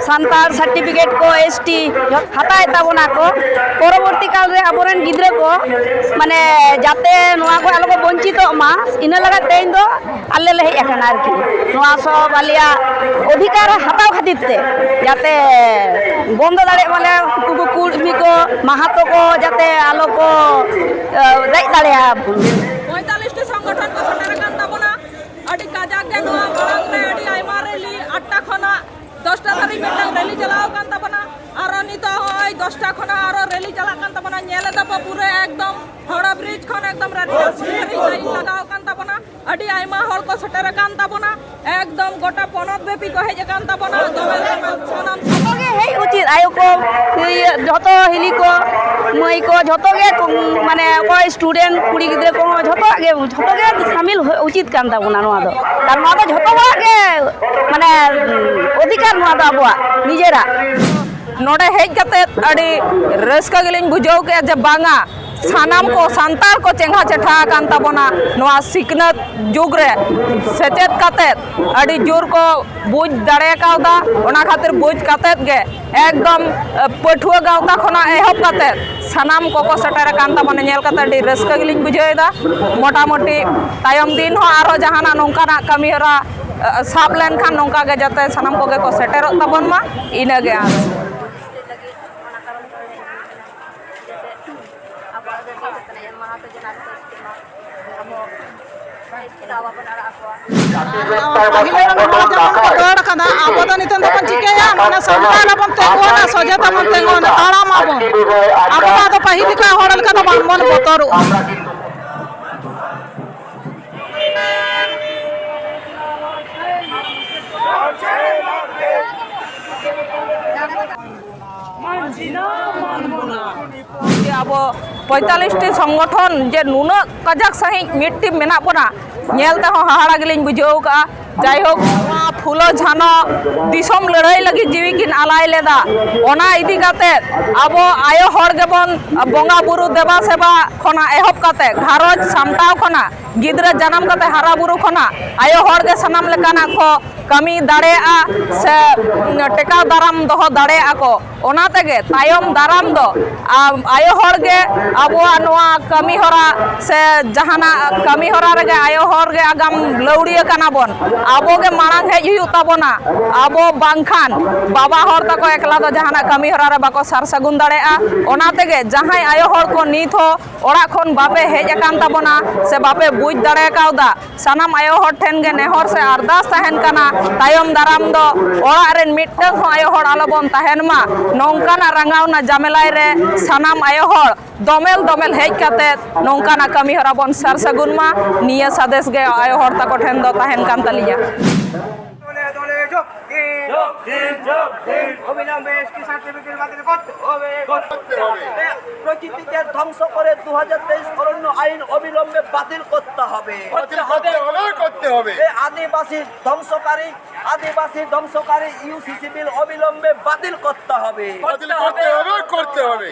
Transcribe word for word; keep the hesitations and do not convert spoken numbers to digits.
Santal certificate ᱠᱚ, S T ᱦᱟᱛᱟᱣᱮᱫ ᱛᱟᱵᱚᱱᱟ ᱠᱚ, ᱯᱚᱨᱚᱵᱚᱨᱛᱤ ᱠᱟᱞ ᱨᱮ ᱟᱵᱚᱨᱮᱱ ᱜᱤᱫᱽᱨᱟᱹ ᱠᱚ ᱢᱟᱱᱮ ᱡᱟᱛᱮ ᱱᱚᱣᱟ ᱠᱚ ᱟᱞᱚ ᱠᱚ ᱵᱚᱧᱪᱤᱛᱚᱜ ᱢᱟ, ᱤᱱᱟᱹ ᱞᱟᱹᱜᱤᱫ ᱛᱮ ᱤᱧ ᱫᱚ ᱟᱞᱮ ᱞᱮ ᱦᱮᱡ ᱟᱠᱟᱱᱟ ᱟᱨᱠᱤ᱾ ᱱᱚᱣᱟ ᱥᱚᱵ ᱟᱞᱮᱭᱟᱜ ᱚᱫᱷᱤᱠᱟᱨ ᱦᱟᱛᱟᱣ ᱠᱷᱟᱹᱛᱤᱨ ᱛᱮ, ᱡᱟᱛᱮ ᱵᱚᱱᱫᱚ ᱫᱟᱲᱮᱭᱟᱜ ᱢᱟᱞᱮ, ᱩᱱᱠᱩ ᱠᱚ ᱠᱩᱲᱢᱤ ᱠᱚ, ᱢᱟᱦᱟᱛᱚ ᱠᱚ ᱡᱟᱛᱮ ᱟᱞᱚ ᱠᱚ, ᱮ, ᱨᱮᱡ ᱫᱟᱲᱮᱭᱟᱵᱚᱱ᱾ ᱯᱚᱸᱭᱛᱟᱞᱞᱤᱥ ᱴᱤ ᱥᱚᱝᱜᱚᱴᱷᱚᱱ ᱠᱚ ᱥᱮᱴᱮᱨ ᱟᱠᱟᱱ ᱛᱟᱵᱚᱱᱟ᱾ ᱟᱹᱰᱤ ᱠᱟᱡᱟᱠ ᱜᱮ ᱱᱚᱣᱟ ᱢᱟᱲᱟᱝ ᱨᱮ ᱟᱹᱰᱤ ᱟᱭᱢᱟ ᱨᱮᱞᱤ ᱟᱴᱴᱟ ᱠᱷᱚᱱᱟᱜ ᱫᱚᱥᱴᱟ ᱫᱷᱟᱹᱵᱤᱡ ᱢᱤᱫᱴᱟᱝ ᱨᱮᱞᱤ ᱪᱟᱞᱟᱣ ᱟᱠᱟᱱ ᱛᱟᱵᱚᱱᱟ᱾ ᱟᱨᱚ ᱱᱤᱛᱚᱜ ᱦᱚᱸᱜᱼᱚᱭ ᱫᱚᱥᱴᱟ ᱠᱷᱚᱱᱟᱜ ᱟᱨᱚ ᱨᱮᱞᱤ ᱪᱟᱞᱟᱜ ᱠᱟᱱ ᱛᱟᱵᱚᱱᱟ᱾ ᱧᱮᱞ ᱮᱫᱟ ᱯᱮ ᱯᱩᱨᱟᱹ ᱮᱠᱫᱚᱢ ᱦᱟᱣᱲᱟ ᱵᱨᱤᱡᱽ ᱠᱷᱚᱱ ᱮᱠᱫᱚᱢ ᱨᱟᱱᱤ ᱦᱟᱸᱥᱫᱟ ᱫᱷᱟᱹᱵᱤᱡ ᱞᱟᱭᱤᱱ ᱞᱟᱜᱟᱣ ᱟᱠᱟᱱ ᱛᱟᱵᱚᱱᱟ᱾ ᱟᱹᱰᱤ ᱟᱭᱢᱟ ᱦᱚᱲ ᱠᱚ ᱥᱮᱴᱮᱨ ᱟᱠᱟᱱ ᱛᱟᱵᱚᱱᱟ᱾ ᱮᱠᱫᱚᱢ ᱜᱚᱴᱟ ᱯᱚᱱᱚᱛ ᱵᱮᱯᱤ ᱠᱚ ᱦᱮᱡ ᱟᱠᱟᱱ ᱛᱟᱵᱚᱱᱟ᱾ ᱫᱚᱢᱮ ᱥᱟᱱᱟᱢ ᱡᱚᱛᱚ ᱜᱮ ᱦᱮᱡ ᱩᱪᱤᱛ, ᱟᱭᱳ ᱠᱚ, ᱤᱭᱟᱹ, ᱡᱚᱛᱚ ᱦᱤᱞᱤ ᱠᱚ, ᱢᱟᱹᱭ ᱠᱚ, ᱡᱚᱛᱚ ᱜᱮ, ᱢᱟᱱᱮ ᱚᱠᱚᱭ ᱥᱴᱩᱰᱮᱱᱴ ᱠᱩᱲᱤ ᱜᱤᱫᱽᱨᱟᱹ ᱠᱚᱦᱚᱸ ᱡᱚᱛᱚ ᱜᱮ, ᱡᱚᱛᱚ ᱜᱮ ᱥᱟᱢᱤᱞ ᱦᱩᱭ ᱩᱪᱤᱛ ᱠᱟᱱ ᱛᱟᱵᱚᱱᱟ ᱱᱚᱣᱟ ᱫᱚ᱾ ᱟᱨ ᱱᱚᱣᱟ ᱫᱚ ᱡᱚᱛᱚ ᱦᱚᱲᱟᱜ ᱜᱮ ᱢᱟᱱᱮ ᱚᱫᱷᱤᱠᱟᱨ ᱱᱚᱣᱟ ᱫᱚ ᱟᱵᱚᱣᱟᱜ ᱱᱤᱡᱮᱨᱟᱜ᱾ ᱱᱚᱰᱮ ᱦᱮᱡ ᱠᱟᱛᱮ ᱟᱹᱰᱤ ᱨᱟᱹᱥᱠᱟᱹ ᱜᱮᱞᱤᱧ ᱵᱩᱡᱷᱟᱹᱣ ᱠᱮᱫᱼᱟ ᱡᱮ ᱵᱟᱝᱟ, ᱥᱟᱱᱟᱢ ᱠᱚ ᱥᱟᱱᱛᱟᱲ ᱠᱚ ᱪᱮᱸᱜᱷᱟ ᱪᱮᱴᱷᱟ ᱟᱠᱟᱱ ᱛᱟᱵᱚᱱᱟ ᱱᱚᱣᱟ ᱥᱤᱠᱷᱱᱟᱹᱛ ᱡᱩᱜᱽ ᱨᱮ ᱥᱮᱪᱮᱫ ᱠᱟᱛᱮ ᱟᱹᱰᱤ ᱡᱳᱨ ᱠᱚ ᱵᱩᱡᱽ ᱫᱟᱲᱮ ᱠᱟᱣᱫᱟ᱾ ᱚᱱᱟ ᱠᱷᱟᱹᱛᱤᱨ ᱵᱩᱡᱽ ᱠᱟᱛᱮ ᱜᱮ ᱮᱠᱫᱚᱢ, ᱮ, ᱯᱟᱹᱴᱷᱩᱣᱟᱹ ᱜᱟᱶᱛᱟ ᱠᱷᱚᱱᱟᱜ ᱮᱦᱚᱵ ᱠᱟᱛᱮ ᱥᱟᱱᱟᱢ ᱠᱚᱠᱚ ᱥᱮᱴᱮᱨ ᱟᱠᱟᱱ ᱛᱟᱵᱚᱱᱟ᱾ ᱧᱮᱞ ᱠᱟᱛᱮ ᱟᱹᱰᱤ ᱨᱟᱹᱥᱠᱟᱹ ᱜᱮᱞᱤᱧ ᱵᱩᱡᱷᱟᱹᱣ ᱮᱫᱟ᱾ ᱢᱚᱴᱟᱢᱩᱴᱤ ᱛᱟᱭᱚᱢ ᱫᱤᱱ ᱦᱚᱸ ᱟᱨᱦᱚᱸ ᱡᱟᱦᱟᱱᱟᱜ ᱱᱚᱝᱠᱟᱱᱟᱜ ᱠᱟᱹᱢᱤ ᱦᱚᱨᱟ, ᱮ, ᱥᱟᱵ ᱞᱮᱱᱠᱷᱟᱱ ᱱᱚᱝᱠᱟ ᱜᱮ ᱡᱟᱛᱮ ᱥᱟᱱᱟᱢ ᱠᱚᱜᱮ ᱠᱚ ᱥᱮᱴᱮᱨᱚᱜ ᱛᱟᱵᱚᱱ ᱢᱟ, ᱤᱱᱟᱹᱜᱮ ᱟᱸᱥ᱾ ᱟᱵᱚᱣᱟᱜ ᱫᱚ ᱪᱮᱫ ᱠᱟᱱᱟ? ᱢᱟᱦᱟ ᱛᱚ ᱡᱮᱱᱟᱨᱮᱞ ᱠᱚ ᱥᱠᱤᱢ ᱟᱵᱚ ᱪᱮᱫᱟᱜ ᱵᱟᱵᱚᱱ ᱟᱲᱟᱜ ᱟᱠᱚᱣᱟ? ᱯᱟᱹᱦᱤᱞ ᱨᱮᱱ ᱦᱚᱲ ᱡᱮᱢᱚᱱ ᱠᱚ ᱨᱚᱲ ᱠᱟᱫᱟ, ᱟᱵᱚ ᱫᱚ ᱱᱤᱛᱚᱝ ᱫᱚᱵᱚᱱ ᱪᱤᱠᱟᱹᱭᱟ? ᱢᱟᱱᱮ ᱥᱟᱱᱛᱟᱲ ᱦᱚᱯᱚᱱ ᱛᱤᱸᱜᱩᱱᱟ, ᱥᱚᱡᱷᱮ ᱛᱮᱵᱚᱱ ᱛᱤᱸᱜᱩᱱᱟ, ᱛᱟᱲᱟᱢ ᱟᱵᱚᱱ᱾ ᱟᱵᱚ ᱫᱚ ᱟᱫᱚ ᱯᱟᱹᱦᱤᱞ ᱞᱮᱠᱟ ᱦᱚᱲ ᱞᱮᱠᱟ ᱫᱚ ᱵᱟᱝᱵᱚᱱ ᱵᱚᱛᱚᱨᱚᱜᱼᱟ᱾ ᱡᱮ ᱟᱵᱚ ᱯᱚᱸᱭᱛᱟᱞᱞᱤᱥ ᱴᱤ ᱥᱚᱝᱜᱚᱴᱷᱚᱱ ᱡᱮ ᱱᱩᱱᱟᱹᱜ ᱠᱟᱡᱟᱠ ᱥᱟᱺᱦᱤᱡ ᱢᱤᱫ ᱴᱤᱢ ᱢᱮᱱᱟᱜ ᱵᱚᱱᱟ, ᱧᱮᱞ ᱛᱮᱦᱚᱸ ᱦᱟᱦᱟᱲᱟ ᱜᱮᱞᱤᱧ ᱵᱩᱡᱷᱟᱹᱣ ᱠᱟᱜᱼᱟ᱾ ᱡᱟᱭᱦᱳᱠ, ᱱᱚᱣᱟ ᱯᱷᱩᱞᱳ ᱡᱷᱟᱱᱚ ᱫᱤᱥᱚᱢ ᱞᱟᱹᱲᱦᱟᱹᱭ ᱞᱟᱹᱜᱤᱫ ᱡᱤᱣᱤ ᱠᱤᱱ ᱟᱞᱟᱭ ᱞᱮᱫᱟ, ᱚᱱᱟ ᱤᱫᱤ ᱠᱟᱛᱮ ᱟᱵᱚ ᱟᱭᱳ ᱦᱚᱲ ᱜᱮᱵᱚᱱ ᱵᱚᱸᱜᱟ ᱵᱩᱨᱩ ᱫᱮᱵᱟ ᱥᱮᱵᱟ ᱠᱷᱚᱱᱟᱜ ᱮᱦᱚᱵ ᱠᱟᱛᱮ, ᱜᱷᱟᱨᱚᱸᱡᱽ ᱥᱟᱢᱴᱟᱣ ᱠᱷᱚᱱᱟᱜ, ᱜᱤᱫᱽᱨᱟᱹ ᱡᱟᱱᱟᱢ ᱠᱟᱛᱮ ᱦᱟᱨᱟ ᱵᱩᱨᱩ ᱠᱷᱚᱱᱟᱜ ᱟᱭᱳ ᱦᱚᱲ ᱜᱮ ᱥᱟᱱᱟᱢ ᱞᱮᱠᱟᱱᱟᱜ ᱠᱚ ᱠᱟᱹᱢᱤ ᱫᱟᱲᱮᱭᱟᱜᱼᱟ ᱥᱮ ᱴᱮᱠᱟᱣ ᱫᱟᱨᱟᱢ ᱫᱚᱦᱚ ᱫᱟᱲᱮᱭᱟᱜᱼᱟ ᱠᱚ᱾ ᱚᱱᱟ ᱛᱮᱜᱮ ᱛᱟᱭᱚᱢ ᱫᱟᱨᱟᱢ ᱫᱚ ᱟ-, ᱟᱭᱳ ᱦᱚᱲ ᱜᱮ ᱟᱵᱚᱣᱟᱜ ᱱᱚᱣᱟ ᱠᱟᱹᱢᱤ ᱦᱚᱨᱟ ᱥᱮ ᱡᱟᱦᱟᱱᱟᱜ ᱠᱟᱹᱢᱤ ᱦᱚᱨᱟ ᱨᱮᱜᱮ ᱟᱭᱳ ᱦᱚᱲ ᱜᱮ ᱟᱜᱟᱢ ᱞᱟᱹᱣᱲᱤᱭᱟᱹ ᱠᱟᱱᱟ ᱵᱚᱱ᱾ ᱟᱵᱚ ᱜᱮ ᱢᱟᱲᱟᱝ ᱦᱮᱡ ᱦᱩᱭᱩᱜ ᱛᱟᱵᱚᱱᱟ᱾ ᱟᱵᱚ ᱵᱟᱝᱠᱷᱟᱱ ᱵᱟᱵᱟ ᱦᱚᱲ ᱛᱟᱠᱚ ᱮᱠᱞᱟ ᱫᱚ ᱡᱟᱦᱟᱱᱟᱜ ᱠᱟᱹᱢᱤ ᱦᱚᱨᱟ ᱨᱮ ᱵᱟᱠᱚ ᱥᱟᱨ ᱥᱟᱹᱜᱩᱱ ᱫᱟᱲᱮᱭᱟᱜᱼᱟ᱾ ᱚᱱᱟ ᱛᱮᱜᱮ ᱡᱟᱦᱟᱸᱭ ᱟᱭᱳ ᱦᱚᱲ ᱠᱚ ᱱᱤᱛ ᱦᱚᱸ ᱚᱲᱟᱜ ᱠᱷᱚᱱ ᱵᱟᱯᱮ ᱦᱮᱡ ᱟᱠᱟᱱ ᱛᱟᱵᱚᱱᱟ ᱥᱮ ᱵᱟᱯᱮ ᱵᱩᱡᱽ ᱫᱟᱲᱮ ᱠᱟᱣᱫᱟ, ᱥᱟᱱᱟᱢ ᱟᱭᱳ ᱦᱚᱲ ᱴᱷᱮᱱ ᱜᱮ ᱱᱮᱦᱚᱨ ᱥᱮ ᱟᱨᱫᱟᱥ ᱛᱟᱦᱮᱱ ᱠᱟᱱᱟ, ᱛᱟᱭᱚᱢ ᱫᱟᱨᱟᱢ ᱫᱚ ᱚᱲᱟᱜ ᱨᱮᱱ ᱢᱤᱫᱴᱟᱝ ᱦᱚᱸ ᱟᱭᱳ ᱦᱚᱲ ᱟᱞᱚᱵᱚᱱ ᱛᱟᱦᱮᱱ ᱢᱟ᱾ ᱱᱚᱝᱠᱟᱱᱟᱜ ᱨᱟᱸᱜᱟᱣᱱᱟ ᱡᱟᱢᱮᱞᱟᱭ ᱨᱮ ᱥᱟᱱᱟᱢ ᱟᱭᱳ ᱦᱚᱲ ᱫᱚᱢᱮᱞ ᱫᱚᱢᱮᱞ ᱦᱮᱡ ᱠᱟᱛᱮ ᱱᱚᱝᱠᱟᱱᱟᱜ ᱠᱟᱹᱢᱤ ᱦᱚᱨᱟ ᱵᱚᱱ ᱥᱟᱨ ᱥᱟᱹᱜᱩᱱ ᱢᱟ, ᱱᱤᱭᱟᱹ ᱥᱟᱸᱫᱮᱥ ᱜᱮ ᱟᱭᱳ ᱦᱚᱲ ᱛᱟᱠᱚ ᱴᱷᱮᱱ ᱫᱚ ᱛᱟᱦᱮᱱ ᱠᱟᱱ ᱛᱟᱹᱞᱤᱧᱟ᱾ দলে দলে যোগ দিন। যোগ দিন, যোগ দিন। অবিলম্বে এসটি সার্টিফিকেট বাতিল করতে হবে। করতে হবে। প্রকৃতিকে ধ্বংস করে দু হাজার তেইশ অরণ্য আইন অবিলম্বে বাতিল করতে হবে। বাতিল করতে হবে, করতে হবে। এই আদিবাসী ধ্বংসকারী, আদিবাসী ধ্বংসকারী ইউসিসি বিল অবিলম্বে বাতিল করতে হবে। বাতিল করতে হবে, করতে হবে।